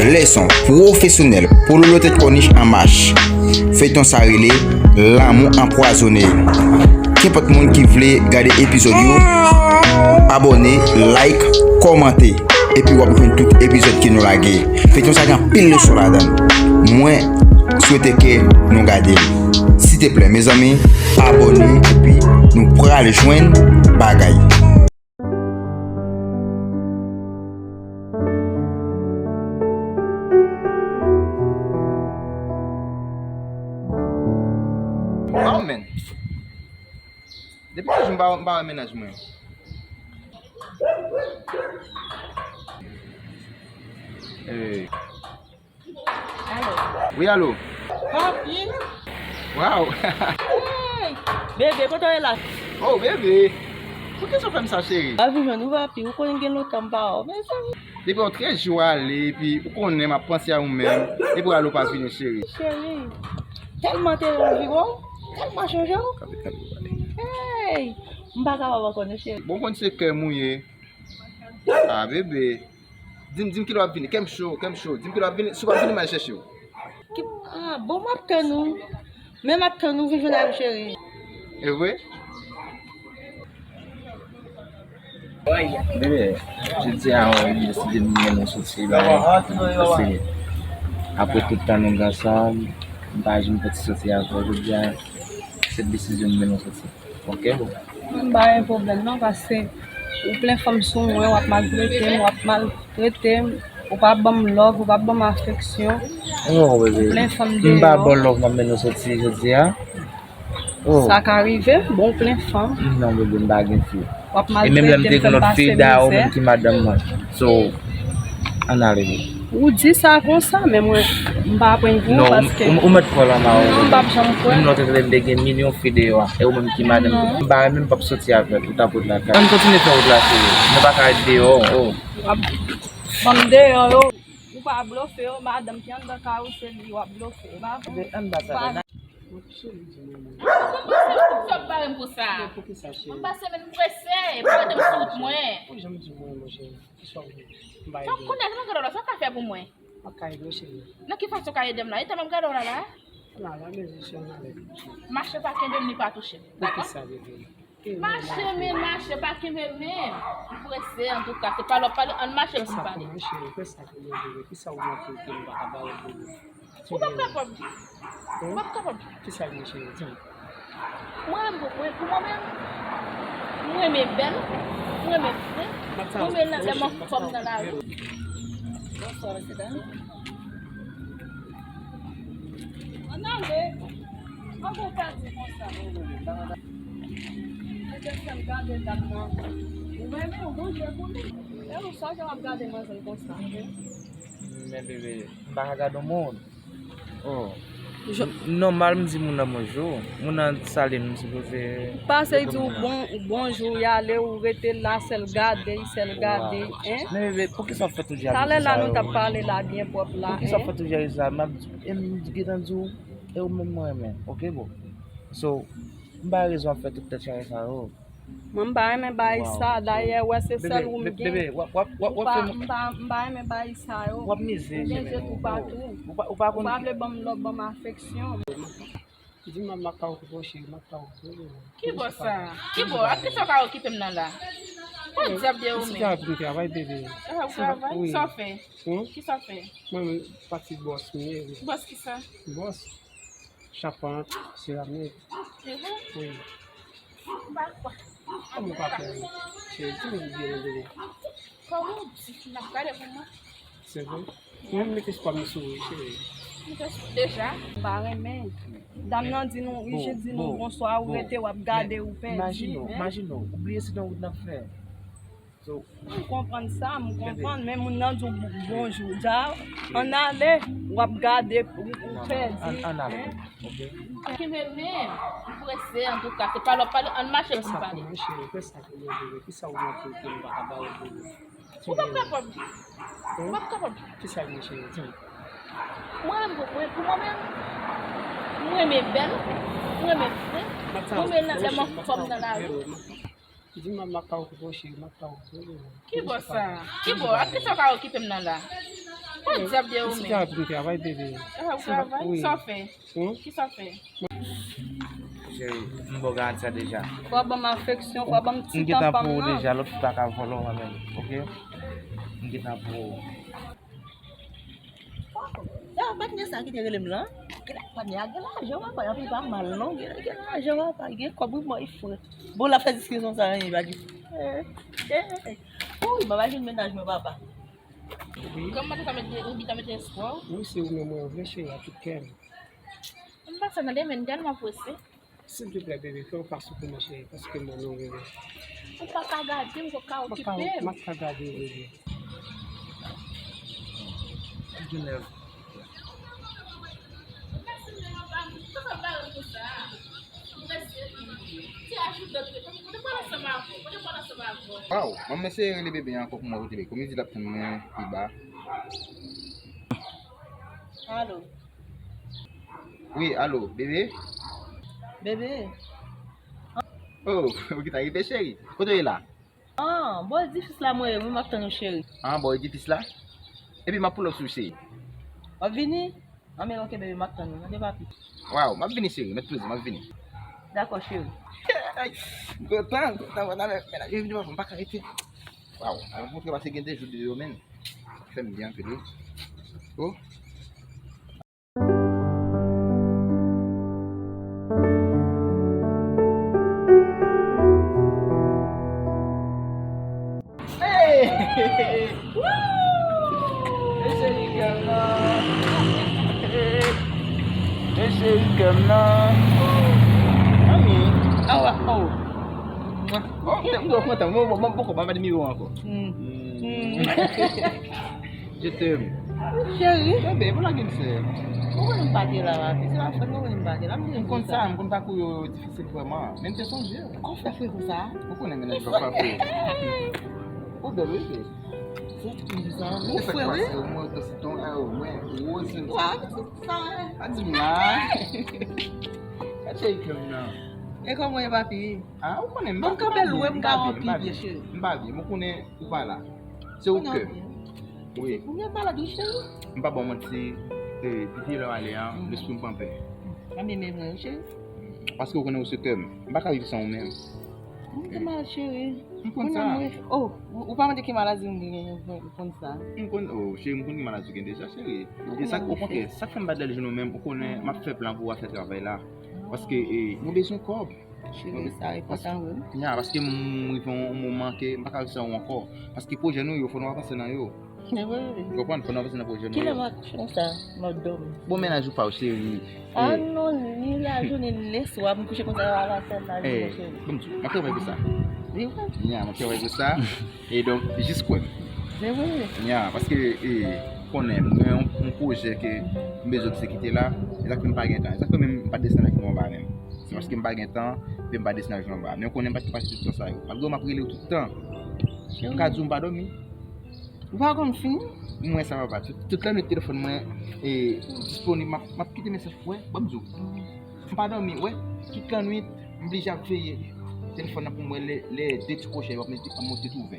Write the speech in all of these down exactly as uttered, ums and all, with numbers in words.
Leson pwofesyonèl, Pololo Tèt Kònich an mach. Feyton sa rele Lanmou Anpwazonnen. Kenpòt moun ki vle gade epizòd yo, abòne, like, kòmante. Epi w ap jwenn tout epizòd ke nou lage. Feyton sa gen anpil leson ladan l. Mwen swete ke nou gade l. Silteplè, mezanmi, abòne, epi nou pral jwenn bagay. Waw, men. Depi ki jou m pa, m pa wè mennaj mwen? Hey. Alo. Wi, alo. Papi. Waw. Hey. Bebe, kote w ye la? Oh, bebe. Poukisa w fè m sa, cheri? Papi, jwenn ou, papi. Ou konnen gen lontan m pa wè w. Mezanmi. Depi yon trèz jou ale, epi ou konnen m ap panse a ou menm. Epi w ale, ou pa vini, cheri. Cheri, tèlman te anvi wè w, tèlman chonje w. Kanpe, kanpe, kanpe. Hey! M pa kapab ankò, non, cheri. Bon, w konn se kè m ou ye. Ah, bebe. Di m, di m kilè w ap vini. Kè m cho, kè m cho. Di m kilè w ap vini. Si w pa vini, m al chèche w. Ki, ah, bon, m ap tann ou. Men m ap tann ou, vin jwenn avè m, cheri. E vre? Bebe, jodi a, m deside m mennen w soti, bagay, paske apre tout tan nou gen ansanm, m pa janm fè ti soti avè w. Jodi a, se desizyon m mennen w soti. Ok, boo. M pa gen pwoblèm non, paske ou plen fanm sou mwen, w ap maltrete m, w ap maltrete m, ou pa ban m love, ou pa ban m afeksyon. Oh, bebe. Ou plen fanm deyò. M pa ba w love, m ap mennen w soti jodi a. Oh. Sa ka rive, bon, ou plen fanm. Non, bebe, m pa gen fi. W ap maltrete m, fè m pase mizè. E menm lè m te gen lòt fi, dayè ou menm ki madanm mwen. So, ann ale, bebe. Ou di sa konsa, men mwen, m pa pran pou ou, paske... Non, ou, ou, ou mèt kwè lan ma ou. Non, m p ap janm kwè. Menm lè w te tande m te gen milyon fi deyò a, e ou menm ki madanm. Non. M pa renmen, m p ap soti avè w, ou t ap ret lakay. Ann kontinye fè wout la, cheri. Nou pa ka ret deyò, oh. W ap ban m deyò, yo. Ou pa blofe, yo, madanm ki anndan kay ou, se li w ap blofe. M pa... Bebe, ann ba sa, bebe. Poukisa w bare m konsa? Poukisa, cheri? M pase men m prese, pa rete m sou wout mwen. Ou janm di mwen, monchè. Kisa w vle? M ba... Sa w konnen, sa w gade w la, sa w ka fè pou mwen? M ap ka ede w, cheri. Nan ki fason w ka ede m la? E tann m ap gade w la, la? La, la, men, cheri, m ale. Mache pa kenbe m, ni pa touche m. Dakò? Poukisa, bebe? Mache, men mache, pa kenbe men. M prese, antouka, se pale w ap pale, ann mache pou n pale. Fè sa pou mwen, cheri, fè sa pou mwen, bebe. Kisa w manke ke m pa ka ba w, bebe? Ou p ap kapab. Ou p ap kapab. Kisa l ye, cheri? Di m. Mwen, mwen, pou mwen menm, mwen renmen bèl, mwen renmen fre, mwen renmen lè m anfòm nan lari. Bonswa, mesye dam. Ann ale. Ann gon pèdi konsa. Mwen te fè m gade dam nan. Ou renmen, ou gon je pou li. E ou sa ke w ap gade manzè konsa? Men bebe, m pa ka gade yon moun. Oh. N-, nòmal m di moun nan bonjou. Moun nan salye m, m sipoze pase di w bon, bonjou, y ale, ou rete la, sèl gade, sèl gade, hein? Men bebe, poukisa w fè tout jan de bagay sa yo? Talè la nou t ap pale la byen pwòp la, hein? Poukisa w fè tout jan de sa? M ap, e m gentan di w, e ou menm mwen renmen, ok, boo? So, m pa gen rezon ap fè tout tèt chaje sa yo. Mwen m pa renmen bagay sa, dayè, wè se sèl ou m gen. Bebe, w ap, w ap, w ap, w ap fè m... M pa, m pa renmen bagay sa yo. W ap mize, cheri. Ou gen je toupatou. Ou pa, ou pa konn... Ou pa vle ban m love, ban m afeksyon. Di m, m ap ka okipe w, cheri, m ap ka okipe w. Ki bò sa? Ki bò? Ak kisa w ka okipe m nan la? Pran dyab dèyè ou menm. Travay, bebe. Ah, ou travay? Sa w fè? Kisa w fè? Mwen, mwen, pati bòs m ye, wi. Bòs kisa? Bòs. Chapant, seramik. Wi. Kòman w pa kwè m? Cheri, di m byen, bebe. Kòman w di n ap gade pou mwen? Se vre? Mwen mete espwa m sou ou, cheri. Mete espwa deja? M pa renmen. Dam nan di nou, li jis di nou bonswa, ou rete, w ap gade, ou pèdi. Imajine w, imajine w, ou bliye se nan wout n ap fè. So, m konprann sa, m konprann, men moun nan di w bonjou, dja, ann ale, w ap gade, ou, ou pèdi. Ann, ann ale, ok? Pa kenbe men, m prese, antouka, se pale w ap pale, ann mache pou n pale. Fè sa pou mwen, cheri, fè sa pou mwen, bebe, kisa w manke ke m pa ka ba w, bebe? Ou p ap kapab. Ou p ap kapab. Kisa l ye, cheri? Di m. Mwen, mwen, pou mwen menm, mwen renmen bèl, mwen renmen fre, mwen renmen lè m anfòm nan lari. Di m, m ap ka okipe w, cheri, m ap ka okipe w. Ki bò sa? Ki bò? Ak kisa w ka okipe m nan la? Bon, dyab de ou menm. Travay pou m travay, bebe. Ah, ou travay? Wi. Sa w fè? Hmm? Kisa w fè? Cheri, m ba w garanti sa deja. Fò w ban m afeksyon, fò w ban m ti tan pa m nan. M gentan pou ou deja, lòt fi pa ka vòlò mwen menm, oke? M gentan pou ou. Ya, patnè sa ki te rele m lan. Gen la, patnè a gen lajan, papa, anpil pa mal non, gen, gen lajan, papa, gen kòb, wi, mwen, frè. Bon, l ap fè diskisyon sa, anyen, pa gen. Eh, eh, eh. Wi, mwen pa jwenn mennaj mwen, papa. Wi. Kòman te ka mete, ou byen mete espwa? Wi, se ou menm mwen vle, cheri, a tout kè m. M pa sa nan demen, m tèlman prese. Silvouplè, bebe, fè yon pa sou pou mwen, cheri, paske m ann ou, bebe. Ou pa ka gade m, ou ka okipe m. M ap ka gade w, bebe. Genève. Waw, mwen mèsi rele bebe ankò pou mwen rete bebe. Kòm li di l ap tann mwen pi ba. Alo. Wi, alo, bebe? Bebe. Oh, ou gentan rive, cheri? Kote w ye la? Ah, bò edifis la mwen ye, mwen m ap tann ou, cheri. Ah, bò edifis la? Epi m ap pull up sou, cheri. W ap vini? Anben, oke, bebe, m ap tann ou. Mande papi. Waw, m ap vini, cheri. Met plezi, m ap vini. Dakò, cheri. M kontan, m kontan, kontan, men, men, men, m pa ka rete. Waw, mwen kontre paske gen de jou de yo, men. Sa fè m byen anpil, wi. Oh. Hey! Woo! Mesye, li kè m nan. Mesye, li kè m nan. Mami. Awa, oh. Oh, m t ap kontan. Mwen, mwen, mwen poko pa mande nimewo ankò. Mm. Mm. Je t'aime. Cheri. Bebe, pou lage m sè. Ou konnen m pa te la, papi. Se pa fòt mwen, konnen m pa te la. M konn sa, m konn pakou yo difisil vrèman. Men m te sonje w. Kòman w fè fre konsa? Ou konnen mennaj papa fre. Ou bèl, wi, bebe. Se ki sa? Ou fre, wi. Mwen, to siton, eh, oh, mwen, woz. Wa, sa. Pa di m la. Gade cheri kè m nan. E kòman w ye, papi? Ah, ou konnen m pa, m pa byen, m pa byen, m pa byen, cheri. M pa byen, m konnen ou pa la. Se ou kè. Wi. Ou gen malad, wi, cheri. M pa ba w manti, eh, depi lè w ale a, lespri m pa anpè. Anben, men mwen, cheri. Paske ou konnen ou se kè m. M pa ka viv san ou menm. Ou te malad, cheri. M konn sa. Oh, ou, ou pa mande ki maladi m gen, ou konn sa. M konn, oh, cheri, m konn ki maladi ou gen deja, cheri. E sa, okontrè, sa k fè m pa t lè l jwenn ou menm, ou konnen, m ap fè plan pou w a fè travay la. Paske, eh, nou bezwen kòb. Cheri, sa enpòtan vre. Ya, paske m, m rive yon, yon moman ke m pa ka viv san ou ankò. Paske pwojè nou yo, fò nou avanse nan yo. Ou konprann? Fò nou avanse nan pwojè nou yo. Kilè m ap kouche konsa? M ap dòmi. Bon, mennaj ou pa w, cheri. Ah non, ni lajounen, ni leswa, m kouche konsa, a la sèl lajounen, cheri. Bon, m ap travay pou sa. Li vre? Ya, m ap travay pou sa. E donk, jis kwè m. Se vre. Ya, paske, e, konnen, mwen, yon, yon pwojè ke m bezwen egzekite la, e sa k fè m pa gen tan. E sa k fè menm m pa desann ak nou anba menm. Se paske m pa gen tan, epi m pa desann ak nou anba. Men w konnen m pa t ka pase tout tan sa yo. Malgre m ap rele w tout tan. M ka di w m pa dòmi. Ou pa konn fini? Mwen sa papa. Tout, tout lannwit telefòn mwen e disponib. M ap, m ap kite mesaj pou wè. Ban m di w. M pa dòmi, wè. Tout lannwit, m blije ap veye telefòn nan pou m wè lè, lè de ti kwochè yo ap mete, ap monte tou vè.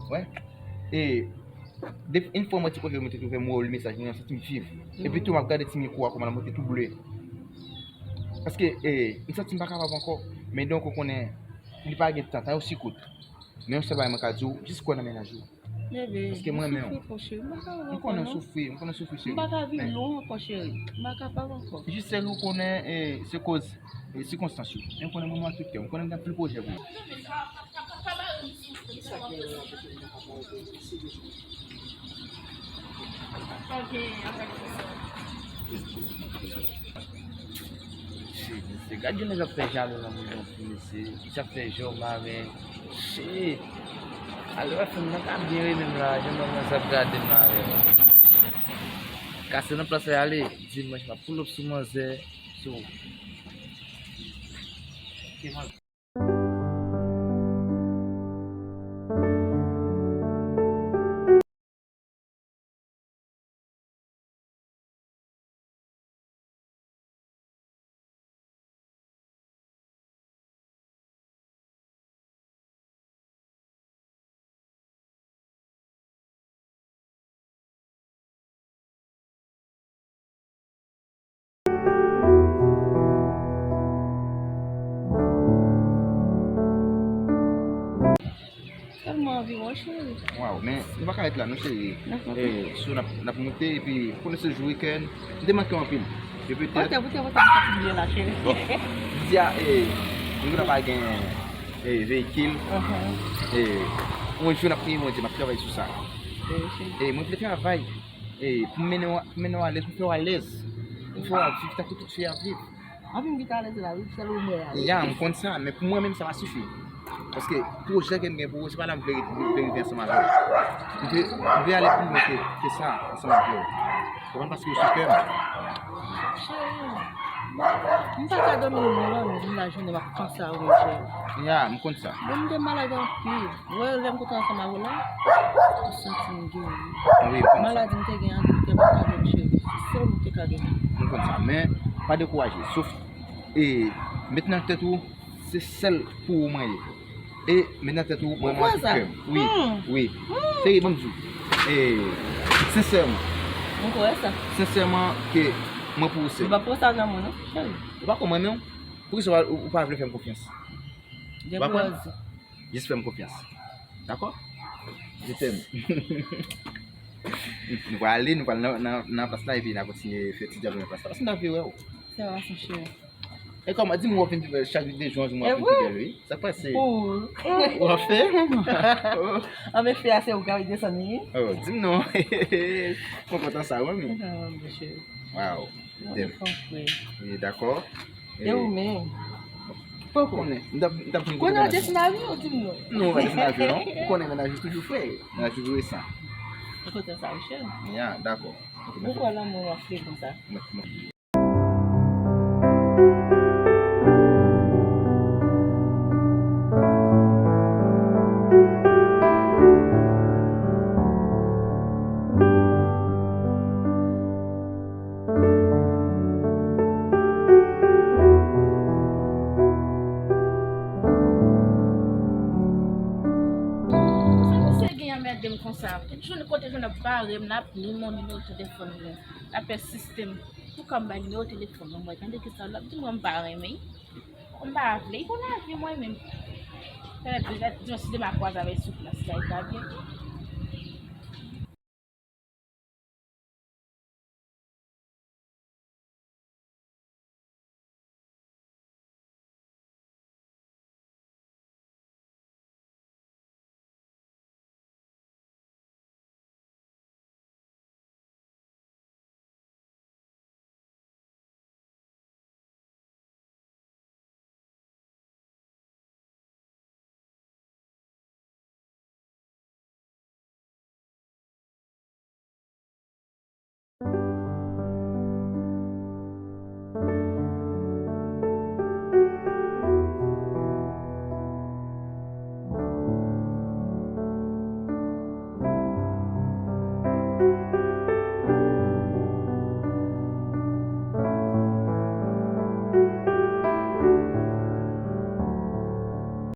Wè. E de, yon fwa m wè ti kwochè yo monte tou vè, m wè w li mesaj mwen, m santi m viv. Epi tou, m ap gade ti mikwo a kòman l ap monte tou ble. Paske, e, m santi m pa kapab ankò. Men donk, ou konnen, li pa gen tan, tan yo si kout. Men yon sèl bagay mwen ka di w, jis kwè nan mennaj ou. Bebe, paske mwen menm, m soufri twòp, cheri. M pa kapab ankò, non. M konnen w soufri, m konnen w soufri, cheri. M pa ka viv lwen ankò, cheri. M pa kapab ankò. Jis sèl ou konnen, e, se koz, e, sikonstans yo. Men m konnen moman tout kè, m konnen m gen anpil pwojè pou ou. Shit, mesye, gad jan nèg ap fè jalou nan moun nan fi, mesye. Misye ap fè jò maren. Shit. Alò, fè m nan ka byen renmen m la, jan nèg nan sa ap gade m la, men. Kase nan plas la, ale. Dimanch, m ap pull up sou manzè. So. Ok, man. Tèlman anvi wè w, cheri. Waw, men nou pa ka ret la non, cheri. N ap monte. Eh, so n ap, n ap monte, epi konnen se jou wikenn, m te manke w anpil. E petèt, Pote, pote, pote, m pa fin byen la, cheri. Bon, jodi a, eh, nou gentan pa gen, eh, veyikil. Ahan. Eh, yon jou n ap priye Bondye, m ap travay sou sa. Eh, cheri. Eh, mwen vle travay, eh, pou m mennen w, pou m mennen w alèz, pou m fè w alèz. Pou m fè w viv tankou tout fi ap viv. Anpi m gentan alèz la, wi, sèl ou mwen a, wi. Ya, m konn sa, men pou mwen menm, sa pa sifi. Paske pwojè ke m gen pou ou, se pa la m vle, m vle rive ansanm avè w. M vle, m vle ale pi lwen ke, ke sa ansanm avè w. Konprann? Paske ou sou kè m. Cheri, m pa ka dòmi nan lannwit, m lajounen m ap panse a ou, cheri. Ya, m konn sa. Bon, m te malad anpil. Ou wè, lè m kontan ansanm avè w la, ou santi m geri. Wi, m konn sa. Maladi m te gen an, doktè pa t ka geri m, cheri. Se sèl ou te ka geri m. M konn sa, men pa dekouraje. Sof, e, met nan tèt ou, se sèl pou ou mwen ye. E met nan tèt ou, mwen, mwen Ou kwè sa? Wi, Hmm. wi. Cheri, ban m di w. E, sensèman, Ou kwè sa? Sensèman, ke mwen pou ou sèl. Ou pa pran sa nan mwen, non, cheri. Ou pa konn mwen menm? Poukisa ou pa, ou pa vle fè m konfyans? Ou pa konn? Depoze. Jis fè m konfyans. Dakò? Je t'aime. Nou pral ale, nou pral nan, nan, nan plas la, epi n a kontinye fè ti dyab nan plas la. Paske m ta vle wè w. Se vre, cheri. E kòman, di m, w ap vin pi bèl chak de jou an jou, w E ap vin wi. pi bèl, wi. Sa k pase? Pou W ap fè? An men fè a se ou k ap desann li. Oh, di m non. Mwen kontan sa, wi, men. Ah, mon cheri. Waw. Mwen Dem. Konpre. Wi, dakò. E ou menm? Poko. Konnen, m t ap, m t ap vin Konnen kote desann avyon ou di m non? Non, pa desann avyon, non. Ou konnen mennaj ou toujou fre. Mennaj ou toujou resan. Mwen kontan sa, wi, cheri. Ya, dakò. Ok, Poukwa lanmou an fle konsa? Mwen, mwen. Sa misye gen anmède m konsa? Tout jounen kote jounen ap bare m, l ap li m yon nimewo telefòn mwen. L ap pèsiste m. Poukwa m bay nimewo telefòn mwen? Mwen tande ki sa l ap di mwen, m pa renmen. M pa vle. Li konn lavi mwen menm. Pèmèt li di mwen si demen a kwaze avè l sou plas la, li ta byen.